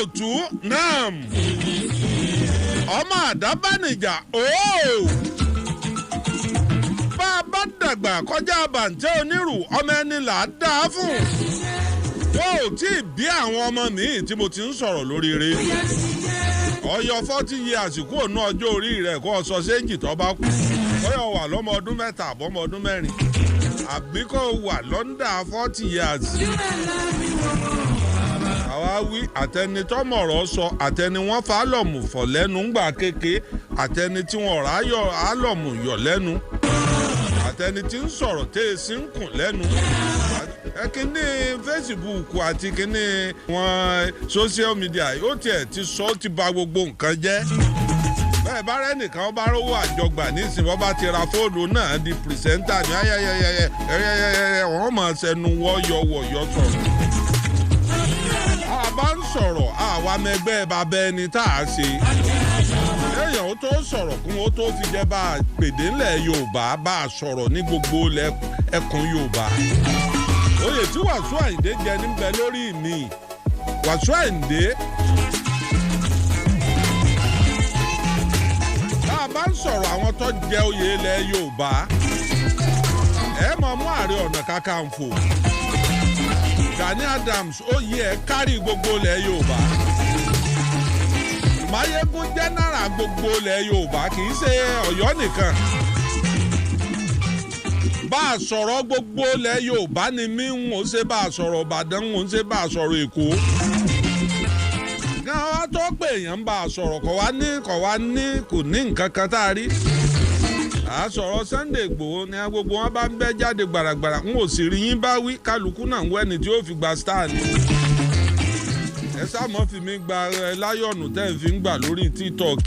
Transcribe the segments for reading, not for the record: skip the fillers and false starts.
Olóòtú náà ọmọ àdábánijà ooo bá a bá dàgbà kọjá bàǹtẹ́ onírù ọmọ ẹni là á dá a fún. Wọn ò tí ì bí àwọn ọmọ míì tí mo ti ń sọ̀rọ̀ lórí rẹ̀. Ọyọ 40 years kú ònú ọjọ́ orí rẹ̀ kó o sọ séǹjì tó bá kú. Bóyá wà lọ́mọ ọdún 3 àbọ́mọ ọdún 4 àbí kó wà l'under 40 years. Àwa wí àtẹni tọ́mọ̀rọ̀ sọ, àtẹni wọ́n fa álọ̀mù fọ̀ lẹ́nu ńgbà kéke, àtẹni tí wọ́n rà álọ̀mù yọ̀ lẹ́nu, àtẹni tí ń sọ̀rọ̀ tẹ́ ẹ sí ń kùn lẹ́nu. Kíní Facebook àti kíní wọn social media ó tiẹ̀ ti sọ, ó ti bà gbogbo nǹkan jẹ́. Bẹ́ẹ̀ bá rẹ́ nìkan bá rówó àjọgbà nísìnyí, wọ́n bá ti ra fóònù náà di presenter ní ayẹyẹyẹ ẹyẹyẹyẹ, wọ́n máa ṣẹnu wọ́yọ̀wọ̀yọ̀ sọ̀rọ̀. A bá ń sọ̀rọ̀, àwa mẹgbẹ́ bàbá ẹni tá a ṣe. Èèyàn ó tó sọ̀rọ̀ kí wọ́n tó fi jẹ́ bá a pèdé ńlẹ̀ Yorùbá, bá a sọ̀rọ̀ ní gbogbo ẹkùn Yorùbá. Oyè tí Wàsíù Àyìndé jẹ níbẹ̀ lórí mi, Wàsíù Àyìndé. Bá a bá ń sọ̀rọ̀ àwọn tó jẹ oyè ilẹ̀ Yorùbá, ẹ máa mú Ààrẹ Ọ̀nà Kakanfò Gani Adams, oyè ẹ̀ kárí gbogbo ilẹ̀ Yorùbá. Máyégún jẹ́nàrà gbogbo ilẹ̀ Yorùbá, kì í ṣe Ọ̀yọ́ nìkan. Bá a sọ̀rọ̀ gbogbo ilẹ̀ Yorùbá ni mí ń ṣe, bá a sọ̀rọ̀ Ìbàdàn ń ṣe, bá a sọ̀rọ̀ Èkó gan wa tó pé èèyàn bá a sọ̀rọ̀ kọ̀ wá ní kò ní nǹkan kan tá a rí. À sọ̀rọ̀ Sunday Igboho ni gbogbo wọn bá ń bẹ́ jáde gbàràgbàrà, n ò sì rí yín bá wí. Kálukú náà ń wẹ́ni tí ó fi gba star ni. Ẹ sáà mọ́ fi mi gba ẹ láyọ̀nù tẹ́ ẹ fi ń gbà lórí TikTok.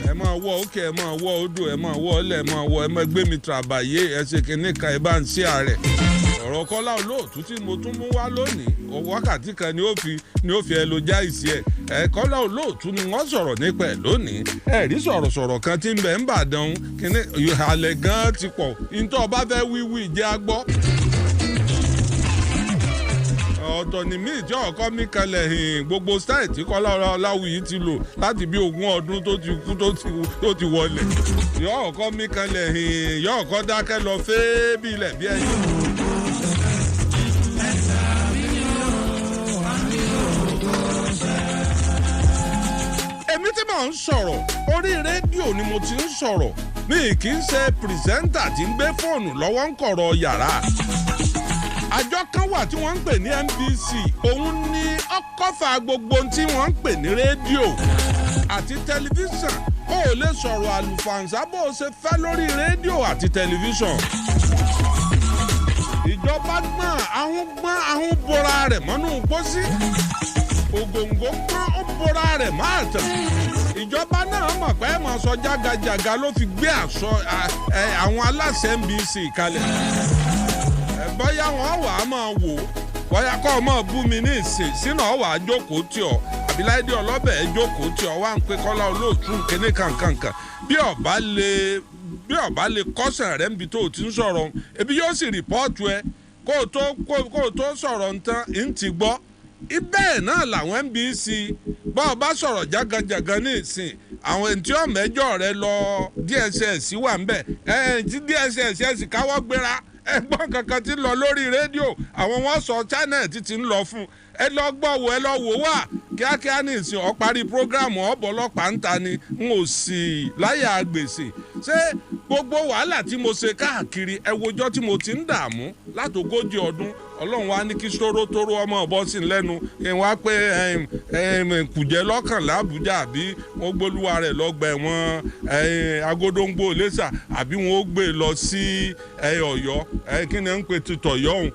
Ẹ máa wọ òkè, ẹ máa wọ odò, ẹ máa wọ ọlẹ̀, ẹ máa wọ, ẹ máa gbé mi tàbàyé, ẹ ṣe kínní kan, ẹ bá ń ṣí ààrẹ. Ọ̀rọ̀ Kọ́lá Olóòtú tí mo tún mú wá lónìí, wákàtí kan ni ó fi ẹlòjá ìsì ẹ̀. Ẹ Kọ́lá Olóòtú ni wọ́n sọ̀rọ̀ nípa ẹ̀ lónìí. Ẹ rí sọ̀rọ̀sọ̀rọ̀ kan tí ń bẹ ń bàdàn kíní ìhàlẹ̀ gan ti pọ̀. Ntọ́ ọba fẹ́ wíwí jẹ́ agbọ́. Ọ̀tọ̀ ni míì tí ọkọ mi kalẹ̀ hìn gbogbo style tí Kọ́lá Ọláwuyì ti lò láti bí 20 ọdún tó ti kú tó ti wọlé. Yọ ọkọ mi kalẹ̀ hìn, yọ ọkọ dákẹ́ lọ fẹ́ bí ilẹ̀ bí ẹ̀yìn. Èmi tí mò ń sọ̀rọ̀, orí rédíò ni mo ti ń sọ̀rọ̀. Mi kì í ṣe presenter tí ń gbé fóònù lọ́wọ́ ń kọ̀rọ̀ yàrá. Àjọ kan wà tí wọ́n ń pè ní NBC, òun ni ọkọ̀fà gbogbo tí wọ́n ń pè ní rédíò àti tẹlifíṣàn. Ó lè sọ̀rọ̀ àlùfàǹsá bó o ṣe fẹ́ lórí rédíò àti tẹlifíṣàn. Ìjọba gbọ́n, ahun gbọ́n, ahun bora rẹ̀ mọ́nú pósí. Ògòǹgò gbọ́n, ó bora rẹ̀ máa tàn. Ìjọba náà mọ̀ pé ẹ̀ máa sọ jágajàga, ló fi gbé àṣọ àwọn aláṣẹ NBC kalẹ̀. Bóyá wọn wà á máa wò ó, bóyá kọ́ ọ máa bú mi ní ìsìn sínú ọ wà á jókòó tì ọ, àbí Láìdé ọlọ́bẹ̀ ẹ jókòó tì ọ wá ń pé Kọ́lá Olóòtú kíní kankankan. Bí ọba lè kọ́sàn rẹ̀ níbi tó o ti ń sọ̀rọ̀, ebi yóò sì report ẹ kó o tó sọ̀rọ̀ ntán ń ti gbọ́. Ibẹ̀ náà làwọn NBC bá ọ bá sọ̀rọ̀ jágajàgan ní ìsìn, àwọn tí ó mẹ́jọ rẹ lọ DSS wà ń bẹ̀. Ẹ̀ tí DSS ẹ̀ sì káwọ́ gbéra, ẹgbọ́n kankan tí ń lọ lórí rédíò, àwọn wọn sọ channel tí ti ń lọ fún ẹ, lọ gbọ́ wo, ẹ lọ wò wá kíákíá ní ìsìn. Ọ parí program, ọ̀bọ̀ ọlọ́pàá ń ta ni n ò sì láyà gbèsè. Ṣé gbogbo wàhálà tí mo ṣe káàkiri, ẹ wojọ́ tí mo ti ń dààmú látogójì ọdún, Ọlọ́run wa ní kí sóró tóró ọmọ ọ̀bọ sí lẹ́nu kí n wá pé kùjẹ́ lọ́kàn lábújá, àbí wọ́n gbólúwa rẹ̀ lọ́gbà ẹ̀wọ̀n Agodongbo Iléṣà, àbí wọ́n ó gbé lọ sí Ọ̀yọ́, kí ni ń pè títọ̀ yọ̀hún,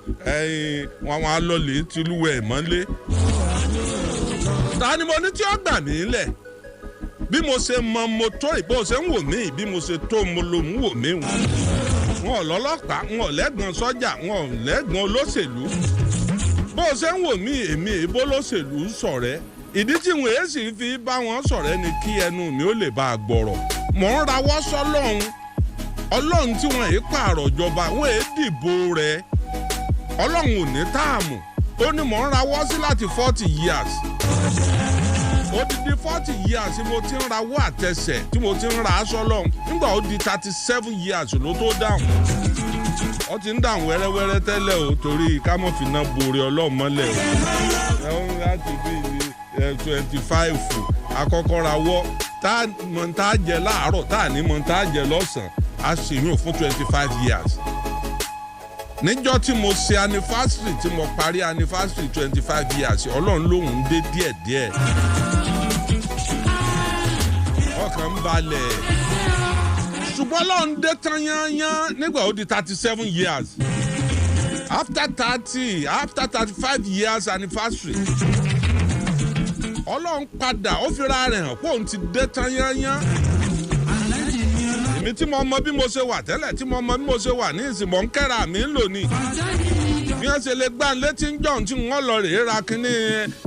wọn á lọ lè tìlúwẹ̀ mọ́lé. Ta ni mo ní tí ó gbà mí lẹ̀? Bí mo ṣe mọ mo tó, ìbò ṣe ń wò mí, bí mo ṣe tó mo ló ń wò mí. Wọn ò lọ́lọ́pàá, wọn ò lẹ́gbọ̀n sọ́jà, wọn ò lẹ́gbọ̀n olóṣèlú. Bó ṣe ń wò mí, èmi èbó lóṣèlú ń ṣọ̀rẹ́. Ìdí tí wọn èsì fi bá wọn ṣọ̀rẹ́ ni kí ẹnu mi ó lè bá a gbọ̀rọ̀. Mò ń rawọ́ sọ́lọ́run, Ọlọ́run tí wọn èé pààrọ̀ jọba, wọn èé dìbò rẹ̀. Ọlọ́run ò ní táàmù. Ó ní mò ń rawọ́ sí láti 40 years. Odidi 40 years mo ti ń rawọ́ àtẹsẹ̀ tí mo ti ń ra aṣọ lọ́hùn. Nígbà ó di 37 years ló tó dáhùn. Ó ti ń dáhùn wẹ́rẹ́wẹ́rẹ́ tẹ́lẹ̀ o, torí ká mọ̀ fi náà borí Ọlọ́run mọ́lẹ̀ o. Ẹ̀hún láti bí 25 àkọ́kọ́ rawọ́, tá a mọ̀ tá a jẹ láàárọ̀, tá a ní mọ̀ tá a jẹ lọ́sàn-án, a sì yún fún 25 years. Níjọ́ tí mo ṣe anniversary, tí mo parí anniversary 25 years, Ọlọ́run lòun dé díẹ̀díẹ̀, ọkàn ń balẹ̀. Ṣùgbọ́n Ọlọ́run dé tán yányán nígbà ó di 37 years, after 30, after 35 years anniversary. Ọlọ́run padà ó fira rẹ̀ hàn pé òun ti dé tán yányán. Èmi tí mo mọ bí mo ṣe wà tẹ́lẹ̀, tí mo mọ bí mo ṣe wà ní ìsìn, mọ̀ ń kẹ́ra mi ń lò ní. Bí wọ́n ṣe lè gbá létí ń jọ̀hún tí wọ́n lọ rèé ra kínní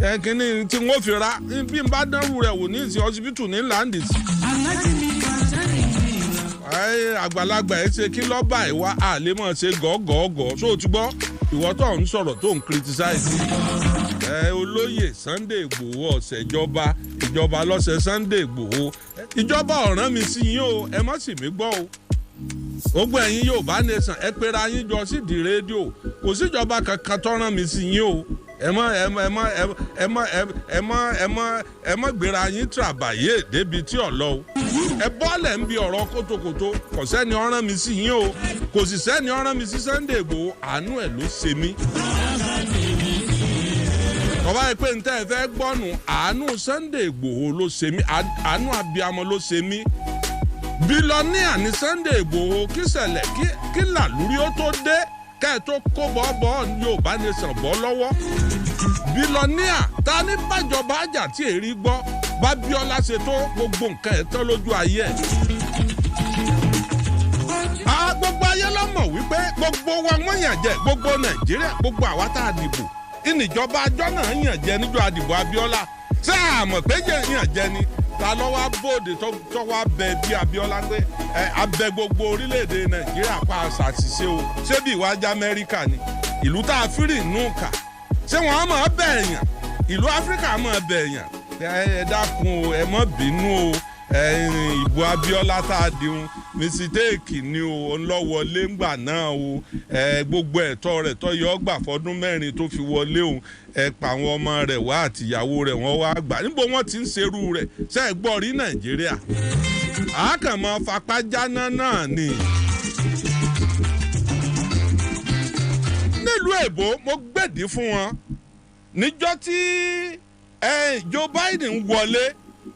ẹ kínní tí wọ́n fi ra, bí n bá dánrù rẹ̀ wò ní ìsìn, ọsibítù ní landis. Àgbàlagbà ẹ ṣe kí lọ́ba ẹ̀ wá àlè mọ̀ ṣe gọ́gọ́gọ́. So ti gbọ́ ìwọ tó ń sọ̀rọ̀, tó ń criticize ẹ olóyè Sunday Igboho, ọ̀sẹ̀ ìjọba, ìjọba lọ́sẹ̀ Sunday Igboho. Ìjọba ọ̀ràn mi sí yín o, ẹ má sì mí gbọ́ o. Gbogbo ẹ̀yin Yorùbá Nation, ẹ pera yín jọ sídìí rédíò, kò síjọba kankan tó rán mi sí yín o. Ẹ má ẹ má ẹ má ẹ má ẹ má ẹ má ẹ má gbéra yín tìràbàyè débi tí ò lọ o. Ẹ bọ́ọ̀lẹ̀ ń bi ọ̀rọ̀ kótókótó. Kò sẹ́ni ó rán mi sí yín o, kò sì sẹ́ni ó rán mi sí Sunday Igboho. Àánú ẹ̀ ló ṣe mí. Tọ́ba yìí pé níta ẹ fẹ́ gbọ́nù, àánú Sunday Igboho ló ṣe mí, àánú abiyamọ ló ṣe mí. Billionaire ní Sunday Igboho. Kí ṣẹlẹ̀, kí làlúrí ó tó dé, kẹ́ ẹ tó kó bọ́ọ̀bọ́ Yorùbá Nation bọ́ lọ́wọ́. Billionaire ta ní bàjọba àjà tí èrí gbọ́ bábíọ́lá ṣe tó gbogbo nǹkan ẹ̀ tán lójú ayé ẹ̀. Gbogbo ayé ló mọ̀ wípé gbogbo wa wọ́n yàn jẹ, gbogbo Nàìjíríà, gbogbo àwa tá a dìbò ìníjọba àjọ náà yàn jẹ níjọ́ àdìbò Abíọ́lá. Ṣé àmọ̀ pé yàn jẹ ni? Ta ló wá bóde tó wá bẹ bí Abíọ́lá pé ẹ abẹ gbogbo orílẹ̀-èdè Nàìjíríà pa àṣàṣìṣe o? Ṣé bí ìwájú Amẹ́ríkà ni ìlú tá a fírì nù kà, ṣé wọ́n á máa bẹ̀ èèyàn? Ìlú Áfíríkà máa bẹ̀ èèyàn, ẹ dákun o, ẹ má bínú o, ìbò Abíọ́lá tá a dìhun, mistake ni o, ńlọ́wọlé ńgbà náà o. Gbogbo ẹ̀tọ́ rẹ̀ tó yọ gbà fọdún 4 tó fi wọlé òun, ẹ pa àwọn ọmọ rẹ̀ wá àtìyàwó rẹ̀, wọ́n wá gbà. Níbo wọ́n ti ń ṣerú rẹ̀? Ṣe é gbọ́ rí Nàìjíríà? Àákànmọ́ fapá jáná náà ni. Nílùú èbó, mo gbèdí fún wọn níjọ́ tí Joe Biden wọlé,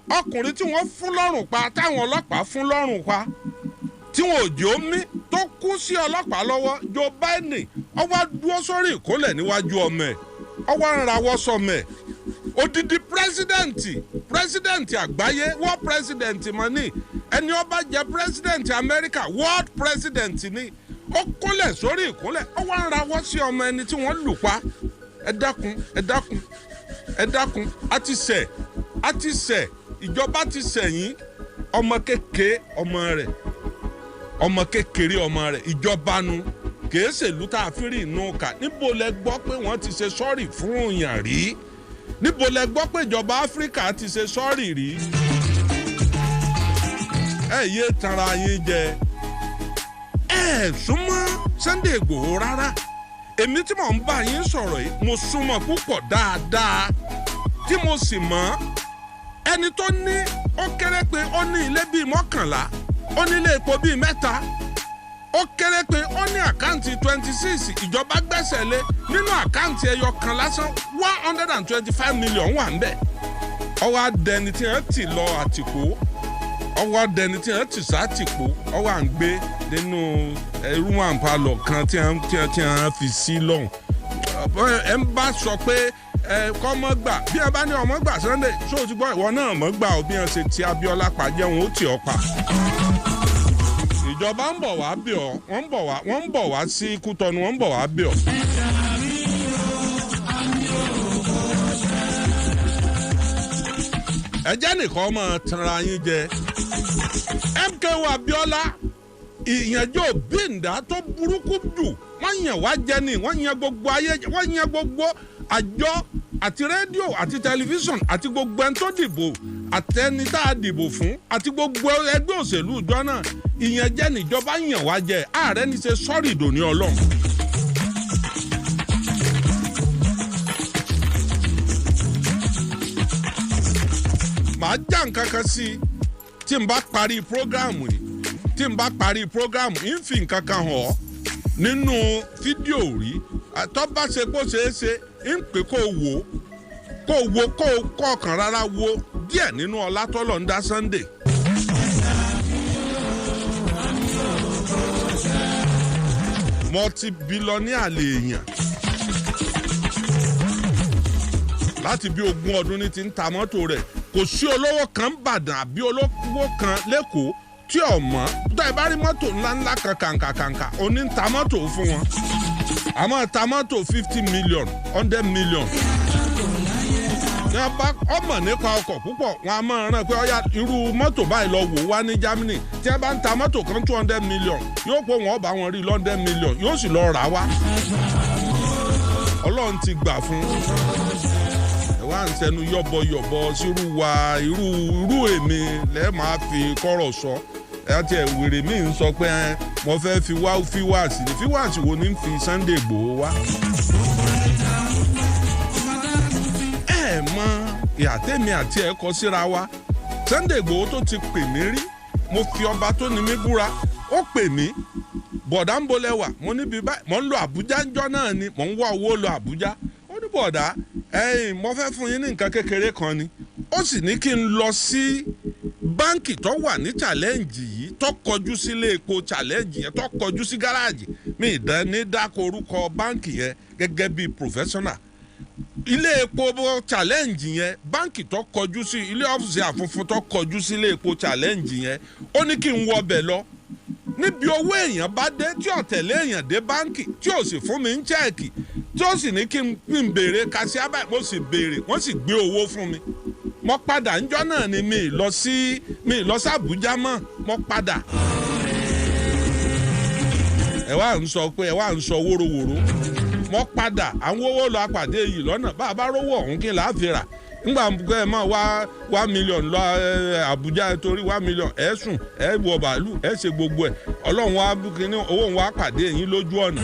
ọkùnrin tí wọ́n fún lọ́rùn pa, táwọn ọlọ́pàá fún lọ́rùn pa, tí wọn ò jẹ́ omi tó kú sí ọlọ́pàá lọ́wọ́. Joe Biden ó wá dúró sórí ìkólẹ̀ níwájú ọmọ ẹ̀, ó wá ń rawọ́ sọmọ ẹ̀. Odidi president, president àgbáyé, world president mọ̀ ní ẹni ó bá jẹ́ president America, world president ni, ó kúnlẹ̀ sórí ìkúnlẹ̀, ó wá ń rawọ́ sí ọmọ ẹni tí wọ́n lù pa. Ẹ dákun, ẹ dákun, ẹ dákun, a ti ṣẹ̀, a ti ṣẹ̀, ìjọba ti ṣẹ̀yìn. Ọmọ kékeré ọmọ rẹ̀, ọmọ kékeré ọmọ rẹ̀, ìjọba nu kìí ṣèlú tá a fi rí inú kà. Níbo lẹ gbọ́ pé wọ́n ti ṣe sorry fún yàn rí? Níbo lẹ gbọ́ pé ìjọba Áfíríkà ti ṣe sorry rí? Ẹ yé tanra yín jẹ. Ẹ súnmọ́ Sunday Igboho rárá. Èmi tí mò ń bá yín sọ̀rọ̀ yìí, mo súnmọ́ púpọ̀ dáadáa, tí mo sì mọ̀ ẹni tó ní ó kéré pé ó ní ilé bíi 11, ó ní ilé epo bíi 3, ó kéré pé ó ní account 26 ìjọba gbẹ́sẹ̀ lé. Nínú account ẹyọ kan lásán, 125 million wà ń bẹ̀. Ọwọ́ adẹni tí wọ́n ti lọ àtìkó, ọwọ́ adẹni tí wọ́n ti sátìkó, ọwọ́ à ń gbé nínú room and parlour kan tí wọ́n fi sí lọ́hùn. Ẹ ń bá sọ pé ẹ kọ́ mọ́ gbà, bí ẹ bá ní ọmọ gbà Sunday, ṣó o ti gbọ́? Ìwọ náà mọ́ gbà ọ. Bí wọ́n ṣe ti Abíọ́lá pa jẹun, ó tì ọ́ pa. Ìjọba ń bọ̀ wá bí ọ, wọ́n ń bọ̀ wá, wọ́n ń bọ̀ wá sí Kútọ́nù, wọ́n ń bọ̀ wá bí ọ. Ẹ jẹ́ nìkan máa tanra yín jẹ. MKO Abíọ́lá, ìyànjẹ́ òbíǹdà tó burúkú jù, wọ́n yàn wá jẹ ni, wọ́n yàn gbogbo ayé, wọ́n yàn gbogbo Àjọ àti rédíò àti tẹlifíṣàn àti gbogbo ẹni tó dìbò àtẹni tá a dìbò fún àti gbogbo ẹgbẹ́ òṣèlú ìjọ náà, ìyẹn jẹ́ níjọba yàn wá jẹ. Ààrẹ ní ṣe sọ́ọ̀rì ìdòní Ọlọ́run. Màá já nǹkan kan sí i tí n bá parí prógráàmù yìí. Tí n bá parí prógráàmù yìí, ń fi nǹkan kan hàn ọ́ nínú fídíò rí. Tó bá ṣe kó ṣeé ṣe, ń pè kó wò ó, kó wo, kó kọ̀ọ̀kan rárá wo díẹ̀ nínú ọlá tọ́lọ̀ ń dá Sunday. Multi-billionaire lèèyàn, láti bí 20 ọdún ní ti ń ta mọ́tò rẹ̀. Kò sí olówó kan Bàdàn àbí olówó kan lẹ́kọ̀ọ́ tí ò mọ̀ tó. Ẹ bá rí mọ́tò ńláńlá kan kàǹkàkàǹkà, òní ń ta mọ́tò fún wọn. Àmọ́ ta mọ́tò 50 million, 100 million ní wọ́n bá ọmọ nípa ọkọ̀ púpọ̀. Wọn a máa rán pé ọ̀yá, irú mọ́tò báyìí lọ wò wá ní Germany. Tí wọ́n bá ń ta mọ́tò kan 200 million, yóò pé wọ́n bá wọn rí 100 million, yóò sì lọ rà wá. Ọlọ́run ti gbà fún ẹ. Wá ń sẹnu yọ̀bọ̀yọ̀bọ̀ sírú wa, irú èmi lẹ́ẹ̀ máa fi kọ́rọ̀ sọ. Ẹ ti ẹ̀ wèrè mi ń sọ pé ẹ mo fẹ́ fi wá fíwáàsì ní fíwáàsì wo ni ń fi Sunday Igboho wá. Ẹ mọ ìyàtẹ̀mí àti ẹ̀ kọ síra wa. Sunday Igboho tó ti pè mí rí, mo fi ọba tó ní mí búra, ó pè mí, "Bọ̀dá, ń bolẹ̀ wà?" Mo níbi báyìí, mo ń lọ Àbújá ńjọ́ náà ni, mo ń wá owó lọ Àbújá. Ó ní, "Bọ̀dá, ẹ̀yin, mo fẹ́ fún yín ní nǹkan kékeré kan ni." Ó sì ní kí n lọ sí báǹkì tó wà ní Challenge yìí, tó kọjú sílé epo Challenge yẹn, tó kọjú sí gáràjì. Mi ìdán ní dákọ̀ orúkọ báǹkì yẹn gẹ́gẹ́ bí professional. Ilé epo Challenge yẹn, báǹkì tó kọjú sí ilé ọ́fíìsì àfunfun tó kọjú sí ilé epo Challenge yẹn, ó ní kí n wọ ọbẹ̀ lọ. Níbi owó èèyàn bá dé, tí ò tẹ̀lé èèyàn dé báǹkì, tí ò sì fún mi ń cheque, tí ó sì ní kí n béèrè cashier báyìí, mo sì béèrè, wọ́n sì gbé owó fún mi. Mo padà ńjọ́ náà ni, mi lọ sí Àbújá mọ́, mo padà. Ẹ wá ń sọ pé ẹ wá ń sọ wóróworó. Mo padà, àwọn owó lọ apàdé yìí lọ́nà. Bá a bá rówó ọ̀hún, kí n là á fi rà ńgbà ẹ máa wá 1 million lọ Àbújá? Torí 1 million, ẹ sùn, ẹ wọ bàálù, ẹ ṣe gbogbo ẹ. Ọlọ́run wá kíní owó òun wá pàdé yín lójú ọ̀nà.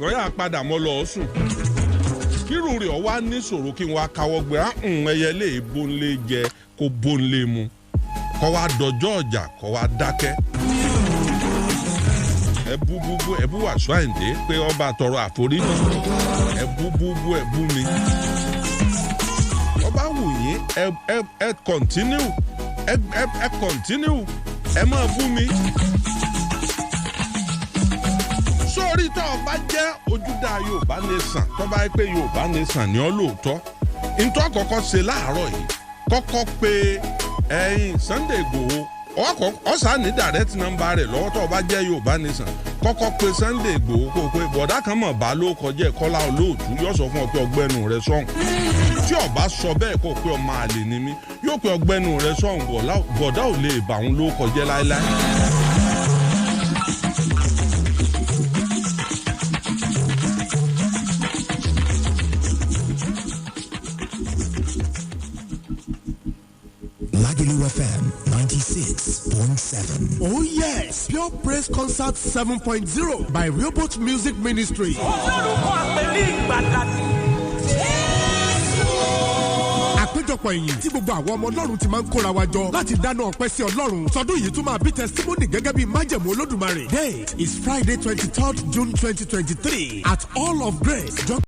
Wọ́n yà padà, mọ́ lọ sùn. Kírù rẹ̀ ọ wá níṣòro kí n wá káwọ́ gbé ahùn ẹyẹ lè bó ń lé jẹ kó bó ń lé mu, kọ́ wá dọjọ́ ọjà, kọ́ wá dákẹ́. Ẹ bú bú bú, ẹ bú Wàsíù Àyìndé pé ọba tọrọ àforíjì. Ẹ bú bú bú, ẹ bú mi. Ọba wù yín, ẹ continue, ẹ continue, ẹ máa bú mi. Sórí tó o bá jẹ́ ojúdá Yorùbá Nation, tó bá yẹ pé Yorùbá Nation ni ọ́ lóòótọ́, ntọ́ kọ́kọ́ ṣe láàárọ̀ yìí, kọ́kọ́ pé ẹ̀yin Sunday Igboho. Ọ̀sán ní direct number rẹ̀ lọ́wọ́. Tó o bá jẹ́ Yorùbá Nation, kọ́kọ́ pé Sunday Igboho, kó o pé bọ̀dá kan mọ̀ bá ló kọjá Kọ́lá Olóòtú. Yóò sọ fún ọ pé ọgbẹ́nu rẹ sọ̀hún. Tí o bá sọ bẹ́ẹ̀, kó o pé ọmọ àlè ni mí, yóò pé ọgbẹ́nu rẹ sọ̀hún, bọ̀dá ò lè bà òun ló kọjá láéláé. Lagelu FM 96.7. Oh yes, Pure Praise Concert 7.0 by Rehoboth Music Ministry. Olórúkọ àpèlé ìgbàlà ni. Àpéjọpọ̀ ìyìn tí gbogbo àwọn ọmọ Ọlọ́run ti máa ń kóra wa jọ láti dáná ọpẹ́ sí Ọlọ́run tọdún yìí tún máa bí testimony gẹ́gẹ́ bí májẹ̀mú Olódùmarè. Date is Friday, 23rd June 2023 at All of Grace.